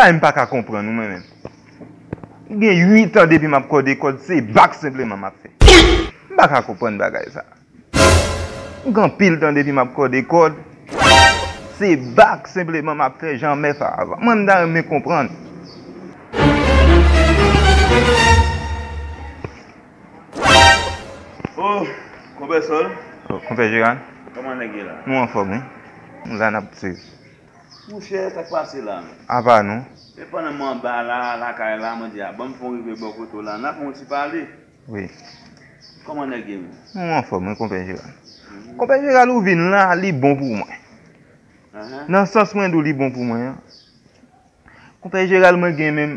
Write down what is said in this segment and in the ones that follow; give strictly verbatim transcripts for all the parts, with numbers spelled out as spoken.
M pa ka konprann ou, mwen menm. Gen uit an depi m ap kòde kòd, se bak senpleman m ap fè. M pa ka konprann bagay sa. M gen anpil tan depi m ap kòde kòd, se bak senpleman m ap fè, janmè fè avan. Mwen, m ta renmen konprann. Oh, konpè Sòl. Oh, konpè Jeran. Kòman nèg ye la? Nou anfòm, wi. Nou la n ap swiv. Monchè, sa k pase la menm? Apa nou? E pandan m anba la, lakay la, mwen di, a, ban m fè yon rive bò kote w la, n a fè yon ti pale. Wi. Kòman nèg ye menm? Nou anfòm, wi, konpè Jeran. Konpè Jeran, ou vin la, li bon pou mwen. Nan sans mwen di w li bon pou mwen an. Konpè Jeran, mwen gen menm,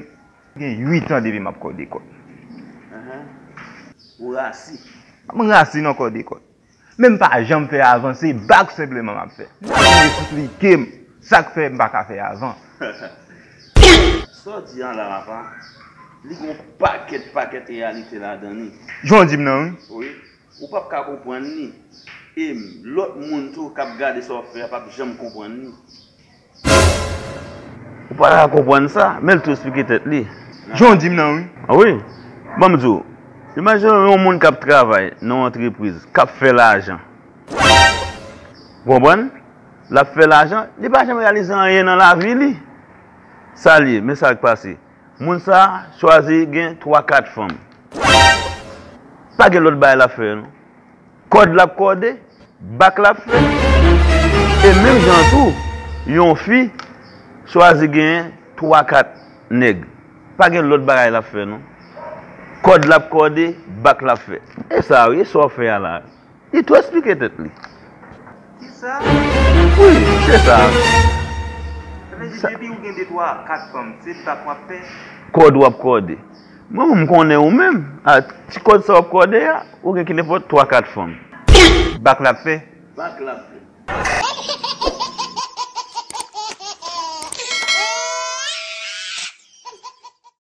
gen uit an depi m ap kòde kòd. Ou rasi. M rasi nan kòde kòd. Men m pa janm fè avan, se bak senpleman m ap fè. N a pou esplike m sa k fè m pa ka fè avan. Sa w di an la, apa, li gen yon pakèt, pakèt reyalite ladan li. Jan w di m nan, wi. Wi. Ou p ap ka konprann li. E lòt moun tou k ap gade sa w ap fè a p ap janm konprann li. Ou pa ka konprann sa, men l tou esplike tèt li. Jan w di m nan, wi. A wi. Ban m di w, imajine w yon moun k ap travay nan yon antrepriz, k ap fè lajan. Ou konprann? L ap fè lajan, li pa janm reyalize anyen nan lavi li. Sa l ye, men sa k pase. Moun sa a chwazi gen twa kat fanm. Pa gen lòt bagay l ap fè, non. Kòd l ap kòde, bak l ap fè. E menm jan tou, yon fi chwazi gen twa kat nèg. Pa gen lòt bagay l ap fè, non. Kòd l ap kòde, bak l ap fè. E sa, wi, e sa w ap fè a la. Li tou esplike tèt li. Kisa? Wi, se sa. Sa vle di, depi ou gen de twa, kat fanm, se bak w ap fè? Kòd w ap kòde. Mwen menm, m konnen ou menm. A, ti kòd sa w ap kòde a, ou gen ki nenpòt twa, kat fanm. Bak l ap fè? Bak l ap fè.